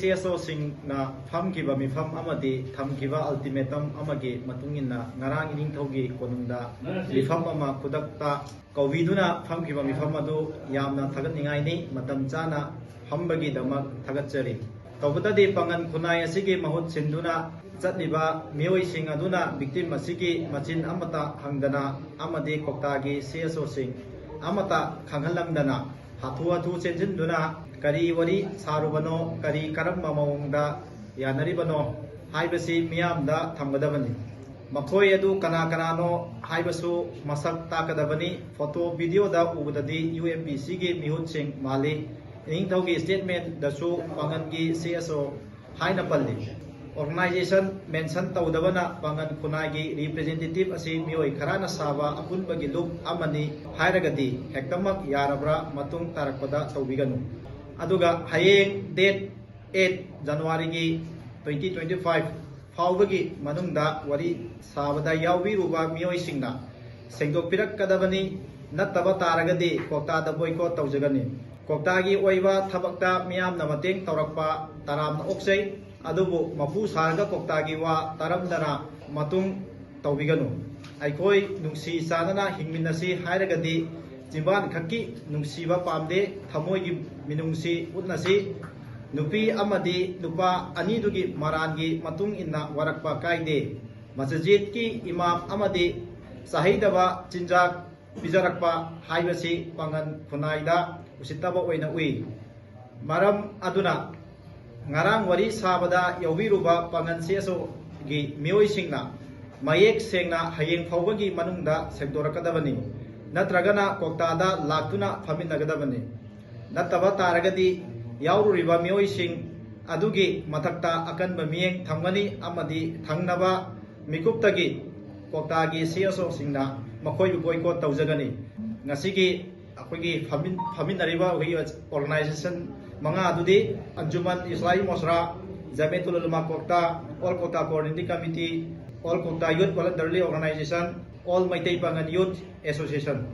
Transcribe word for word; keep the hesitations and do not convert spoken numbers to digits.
C S ꯑꯣꯁꯤꯡꯅ ꯐꯝꯈꯤꯕ ꯃꯤꯐꯝ ꯑꯃꯗꯤ ꯊꯝꯈꯤꯕ ꯑꯜꯇꯤꯃꯦꯇꯝ ꯑꯃꯒꯤ ꯃꯇꯨꯡ ꯏꯟꯅ ꯉꯔꯥꯡ ꯏꯅꯤꯡꯊꯧꯒꯤ ꯀꯣꯅꯨꯡꯗ ꯃꯤꯐꯝ ꯑꯃ ꯈꯨꯗꯛꯇ ꯀꯧꯕꯤꯗꯨꯅ ꯐꯝꯈꯤꯕ ꯃꯤꯐꯝ ꯑꯗꯨ ꯌꯥꯝꯅ ꯊꯥꯒꯠꯅꯤꯡꯉꯥꯏꯅꯤ꯫ ꯃꯇꯝ ꯆꯥꯅ ꯐꯝꯕꯒꯤꯗꯃꯛ ꯊꯥꯒꯠꯆꯔꯤ꯫ ꯇꯧꯕꯇꯗꯤ ꯄꯥꯡꯒꯟ ꯈꯨꯟꯅꯥꯏ ꯑꯁꯤꯒꯤ ꯃꯍꯨꯠ ꯁꯤꯟꯗꯨꯅ ꯆꯠꯂꯤꯕ ꯃꯤꯑꯣꯏꯁꯤꯡ ꯑꯗꯨꯅ ꯚꯤꯛꯇꯤꯝ ꯑꯁꯤꯒꯤ ꯃꯆꯤꯟ ꯑꯃꯠꯇ ꯍꯪꯗꯅ ꯑꯃꯗꯤ ꯀ꯭ꯋꯥꯛꯇꯥꯒꯤ ꯁꯤ ꯑꯦꯁ ꯑꯣꯁꯤꯡ ꯑꯃꯠꯇ ꯈꯪꯍꯜꯂꯝꯗꯅ ꯍꯥꯊꯨ ꯍꯥꯊꯨ ꯆꯦꯟꯁꯤꯟꯗꯨꯅ ꯀꯔꯤ ꯋꯥꯔꯤ ꯁꯥꯔꯨꯕꯅꯣ, ꯀꯔꯤ ꯀꯔꯝꯕ ꯃꯑꯣꯡꯗ ꯌꯥꯅꯔꯤꯕꯅꯣ ꯍꯥꯏꯕꯁꯤ ꯃꯤꯌꯥꯝꯗ ꯊꯝꯒꯗꯕꯅꯤ꯫ ꯃꯈꯣꯏ ꯑꯗꯨ ꯀꯅꯥ ꯀꯅꯥꯅꯣ ꯍꯥꯏꯕꯁꯨ ꯃꯁꯛ ꯇꯥꯛꯀꯗꯕꯅꯤ꯫ ꯐꯣꯇꯣ ꯚꯤꯗꯤꯑꯣꯗ ꯎꯕꯗꯗꯤ ꯌꯨ ꯑꯦꯝ ꯄꯤ ꯁꯤꯒꯤ ꯃꯤꯍꯨꯠꯁꯤꯡ ꯃꯥꯜꯂꯤ꯫ ꯏꯅꯤꯡꯊꯧꯒꯤ ꯁ꯭ꯇꯦꯠꯃꯦꯟꯗꯁꯨ ꯄꯥꯡꯒꯟꯒꯤ ꯁꯤ ꯑꯦꯁ ꯑꯣ ꯍꯥꯏꯅ ꯄꯜꯂꯤ꯫ ꯑꯣꯔꯒꯅꯥꯏꯖꯦꯁꯟ ꯃꯦꯟꯁꯟ ꯇꯧꯗꯕꯅ ꯄꯥꯡꯒꯟ ꯈꯨꯟꯅꯥꯏꯒꯤ ꯔꯤꯄ꯭ꯔꯖꯦꯟꯇꯦꯇꯤꯚ ꯑꯁꯤ ꯃꯤꯑꯣꯏ ꯈꯔꯅ ꯁꯥꯕ ꯑꯄꯨꯟꯕꯒꯤ ꯂꯨꯞ ꯑꯃꯅꯤ ꯍꯥꯏꯔꯒꯗꯤ ꯍꯦꯛꯇꯃꯛ ꯌꯥꯔꯕ꯭ꯔꯥ ꯃꯇꯨꯡ ꯇꯥꯔꯛꯄꯗ ꯇꯧꯕꯤꯒꯅꯨ꯫ ꯑꯗꯨꯒ ꯍꯌꯦꯡ ꯗꯦꯠ ꯑꯩꯠ ꯖꯅꯋꯥꯔꯤꯒꯤ ꯇ꯭ꯋꯦꯟꯇꯤ ꯇ꯭ꯋꯦꯟꯇꯤ ꯐꯥꯏꯚ ꯐꯥꯎꯕꯒꯤ ꯃꯅꯨꯡꯗ ꯋꯥꯔꯤ ꯁꯥꯕꯗ ꯌꯥꯎꯕꯤꯔꯨꯕ ꯃꯤꯑꯣꯏꯁꯤꯡꯅ ꯁꯦꯡꯗꯣꯛꯄꯤꯔꯛꯀꯗꯕꯅꯤ꯫ ꯅꯠꯇꯕ ꯇꯥꯔꯒꯗꯤ ꯀ꯭ꯋꯥꯛꯇꯥꯗ ꯕꯣꯏꯀꯣꯠ ꯇꯧꯖꯒꯅꯤ꯫ ꯀ꯭ꯋꯥꯛꯇꯥꯒꯤ ꯑꯣꯏꯕ ꯊꯕꯛꯇ ꯃꯤꯌꯥꯝꯅ ꯃꯇꯦꯡ ꯇꯧꯔꯛꯄ ꯇꯔꯥꯝꯅ ꯑꯣꯛꯆꯩ, ꯑꯗꯨꯕꯨ ꯃꯄꯨ ꯁꯥꯔꯒ ꯀ꯭ꯋꯥꯛꯇꯥꯒꯤ ꯋꯥ ꯇꯥꯔꯝꯗꯅ ꯃꯇꯨꯡ ꯇꯧꯕꯤꯒꯅꯨ꯫ ꯑꯩꯈꯣꯏ ꯅꯨꯡꯁꯤ ꯆꯥꯟꯅꯅ ꯍꯤꯡꯃꯤꯟꯅꯁꯤ ꯍꯥꯏꯔꯒꯗꯤ ꯆꯤꯝꯕꯥꯟ ꯈꯛꯀꯤ ꯅꯨꯡꯁꯤꯕ ꯄꯥꯝꯗꯦ, ꯊꯃꯣꯏꯒꯤ ꯃꯤꯅꯨꯡꯁꯤ ꯎꯠꯅꯁꯤ꯫ ꯅꯨꯄꯤ ꯑꯃꯗꯤ ꯅꯨꯄꯥ ꯑꯅꯤꯗꯨꯒꯤ ꯃꯔꯥꯟꯒꯤ ꯃꯇꯨꯡ ꯏꯟꯅ ꯋꯥꯔꯛꯄ ꯀꯥꯏꯗꯦ꯫ ꯃꯁꯖꯤꯗꯀꯤ ꯏꯃꯥꯝ ꯑꯃꯗꯤ ꯆꯥꯍꯩꯗꯕ ꯆꯤꯟꯖꯥꯛ ꯄꯤꯖꯔꯛꯄ ꯍꯥꯏꯕꯁꯤ ꯄꯥꯡꯒꯟ ꯈꯨꯟꯅꯥꯏꯗ ꯎꯁꯤꯠꯇꯕ ꯑꯣꯏꯅ ꯎꯏ꯫ ꯃꯔꯝ ꯑꯗꯨꯅ ꯉꯔꯥꯡ ꯋꯥꯔꯤ ꯁꯥꯕꯗ ꯌꯥꯎꯕꯤꯔꯨꯕ ꯄꯥꯡꯒꯟ ꯁꯤ ꯑꯦꯁ ꯑꯣꯒꯤ ꯃꯤꯑꯣꯏꯁꯤꯡꯅ ꯃꯌꯦꯛ ꯁꯦꯡꯅ ꯍꯌꯦꯡ ꯐꯥꯎꯕꯒꯤ ꯃꯅꯨꯡꯗ ꯁꯦꯡꯗꯣꯔꯛꯀꯗꯕꯅꯤ, ꯅꯠꯇ꯭ꯔꯒꯅ ꯀ꯭ꯋꯥꯛꯇꯥꯗ ꯂꯥꯛꯇꯨꯅ ꯐꯝꯃꯤꯟꯅꯒꯗꯕꯅꯤ꯫ ꯅꯠꯇꯕ ꯇꯥꯔꯒꯗꯤ ꯌꯥꯎꯔꯨꯔꯤꯕ ꯃꯤꯑꯣꯏꯁꯤꯡ ꯑꯗꯨꯒꯤ ꯃꯊꯛꯇ ꯑꯀꯟꯕ ꯃꯤꯠꯌꯦꯡ ꯊꯝꯒꯅꯤ ꯑꯃꯗꯤ ꯊꯪꯅꯕ ꯃꯤꯀꯨꯞꯇꯒꯤ ꯀ꯭ꯋꯥꯛꯇꯥꯒꯤ ꯁꯤ ꯑꯦꯁ ꯑꯣꯁꯤꯡꯅ ꯃꯈꯣꯏꯕꯨ ꯕꯣꯏꯀꯣꯠ ꯇꯧꯖꯒꯅꯤ꯫ ꯉꯁꯤꯒꯤ ꯑꯩꯈꯣꯏꯒꯤ ꯐꯝꯃꯤꯟ-, ꯐꯝꯃꯤꯟꯅꯔꯤꯕ ꯑꯩꯈꯣꯏꯒꯤ ꯑꯣꯔꯒꯅꯥꯏꯖꯦꯁꯟ ꯃꯉꯥ ꯑꯗꯨꯗꯤ ꯑꯟꯖꯨꯃꯟ ꯏꯁꯂꯥꯍꯤ ꯃꯣꯁꯔꯥ, ꯖꯃꯦꯇꯨꯜ ꯎꯂꯃꯥ ꯀ꯭ꯋꯥꯛꯇꯥ, ꯑꯣꯜ ꯀ꯭ꯋꯥꯛꯇꯥ ꯀꯣꯑꯣꯔꯗꯤꯅꯦꯇꯤꯡ ꯀꯃꯤꯇꯤ, ꯑꯣꯜ ꯀ꯭ꯋꯥꯛꯇꯥ ꯌꯨꯠ ꯚꯣꯂꯟꯇꯔꯂꯤ ꯑꯣꯔꯒꯅꯥꯏꯖꯦꯁꯟ, ꯑꯣꯜ ꯃꯩꯇꯩ ꯄꯥꯡꯒꯟ ꯌꯨꯠ ꯑꯦꯁꯣꯁꯤꯌꯦꯁꯟ꯫